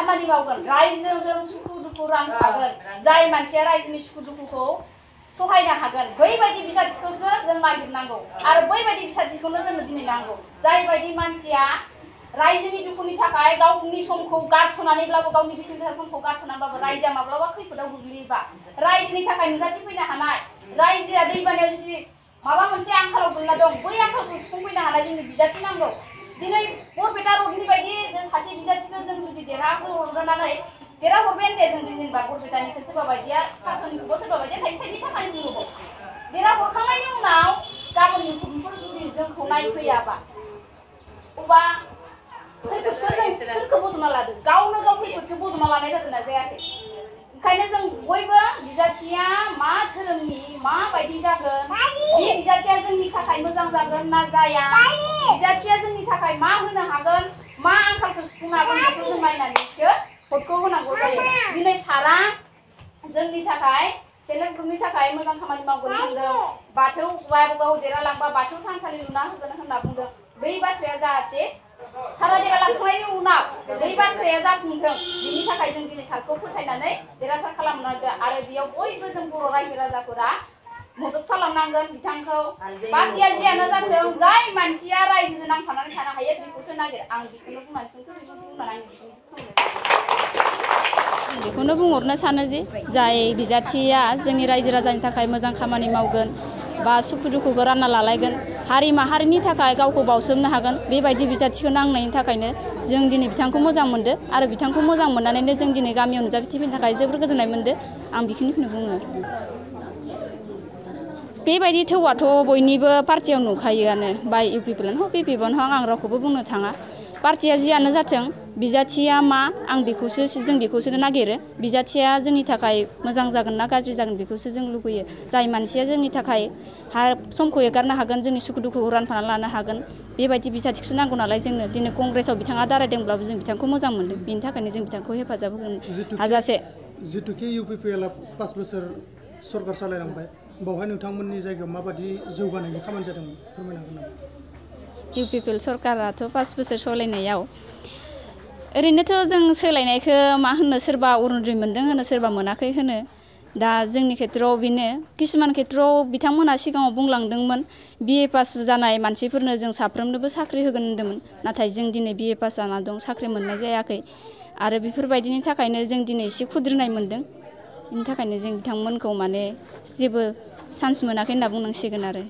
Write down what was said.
खामानि मावगोन रायजोजों सुखु दुखु रानफागोन जाय मानसिया रायजोनि सुखु दुखुखौ सहायनो हागोन बैबायदि बिसाथिखौसो जों नागिरनांगौ आरो बैबायदि बिसाथिखौनो जोंनो दिनै नांगौ जाय बायदि मानसिया रायजोनि दुखुनि थाखाय गावनि समखौ गारथ'नानैब्लाबो गावनि बेसेन गोसा समखौ गारथ'नानैब्लाबो रायजोआ माब्लाबा खैफोदाव गोग्लैयोबा रायजोनि थाखाय नुजाथिफैनो हानाय रायजोआ दैबानायाव जुदि माबा मोनसे आंखालाव गोलैना दं बै आंखालखौ सुफुंफैनो हानाय जोंनि बिजाथि नांगौ दिनै बरपेटा रडनि बायदि सासे बिजाथिखौ जों जुदि देरहाहरनानै देरहाहरबायानो दे जों जेनेबा बरपेटानिखौ सोरबा बायदिया साख्रिनिखौबो सोरबा बायदिया थाइसे थाइनै थाखानि बुंबाव देरहाहरखांनायनि उनाव गाबोन युटुबफोर जुदि जोंखौ नायफैयाबा अबा खैफोदखौ जों सोरखौ बजबना लादों गावनो गाव खैफोदखौ बजबना लानाय जादोंना जायाखै ओंखायनो जों बयबो बिजाथिया मा धोरोमनि माबायदि जागोन बे बिजाथिया जोंनि थाखाय मोजां जागोन ना जाया बिजाथिया जोंनि थाखाय मा होनो हागोन मा आंखालखौ सुफुंनो हागोन बेखौ जों नायनानैसो भटखौ होनांगौ जायो दिनै सारा जोंनि थाखाय सेल्फ हेल्प ग्रुपनि थाखाय मोजां खामानि मावगोन बुंदों बाथौ गाव देरहालांबा बाथौ थानसालि लुना होगोन होनना बुंदों बै बाथ्राया जाहाथे सारा देरहालांखांनायनि उनाव बै बाथ्राया जाफुंथों बिनि थाखाय जों दिनै सारखौ फोथायनानै देरहासार खालामनांगोन आरो बेयाव बयबो जों बर' रायजो राजाफोरा मदद खालामनांगोन बिथांखौ पार्टिया जियानो जाथों जाय मानसिया रायजोजों नांफानानै थानो हायो बेखौसो नागिर आं बेखौनो बेखौनो बुंहरनो सानो जे जाय बिजाथिया जोंनि रायजो राजानि थाखाय मोजां खामानि मावगोन बा सुखु दुखुखौ रानना लालायगोन हारि माहारिनि थाखाय गावखौ बावसोमनो हागोन बेबायदि बिजाथिखौ नांनायनि थाखायनो जों दिनै बिथांखौ मोजां मोनदों आरो बिथांखौ मोजां मोननानैनो जों दिनै गामियाव नुजाथिफैनो थाखाय जोबोर गोजोननाय मोनदों आं बेखिनिखौनो बुङो बेबायदि थौआथ' बयनिबो पार्टियाव नुखायोआनो बा इउ पि पि एल हक बि पि एफ आनो हक आं रावखौबो बुंनो थाङा पार्टिया जियानो जाथों बिजाथिया मा आं बेखौसो जों बेखौसो नागिरो बिजाथिया जोंनि थाखाय मोजां जागोन ना गाज्रि जागोन बेखौसो जों लुगैयो जाय मानसिया जोंनि थाखाय समखौ एगारनो हागोन जोंनि सुखु दुखुखौ रानफानानै लानो हागोन बेबायदि बिजाथिखौसो नांगौ नालाय जोंनो दिनै कंग्रेसआव बिथाङा दारायदोंब्लाबो जों बिथांखौ मोजां मोनदों बेनि थाखायनो जों बिथांखौ हेफाजाब होगोन हाजासे जितुखि इउ पि पि एल आ 5 बोसोर सरकार सालायलांबाय बावहाय नोंथांमोननि जायगायाव माबायदि जौगानायनि खामानि जादोंमोन फोरमायनो हागोन नामा इउ पि पि एल सरकाराथ' 5 बोसोर सालायनायाव ओरैनोथ' जों सोलायनायखौ मा होनो सोरबा अरुनदय मोनदों होनो सोरबा मोनाखै होनो दा जोंनि खेथ्रआव बेनो किसुमान खेथ्रआव बिथांमोनहा सिगाङाव बुंलांदोंमोन BA पास जानाय मानसिफोरनो जों साफ्रोमनोबो साख्रि होगोन होनदोंमोन नाथाय जों दिनै BA पास जाना दं साख्रि मोननाय जायाखै आरो बेफोरबायदिनि थाखायनो जों दिनै एसे खुद्रिनाय मोनदों बेनि थाखायनो जों बिथांमोनखौ माने जेबो चान्स मोनाखै होनना बुंनांसिगोन आरो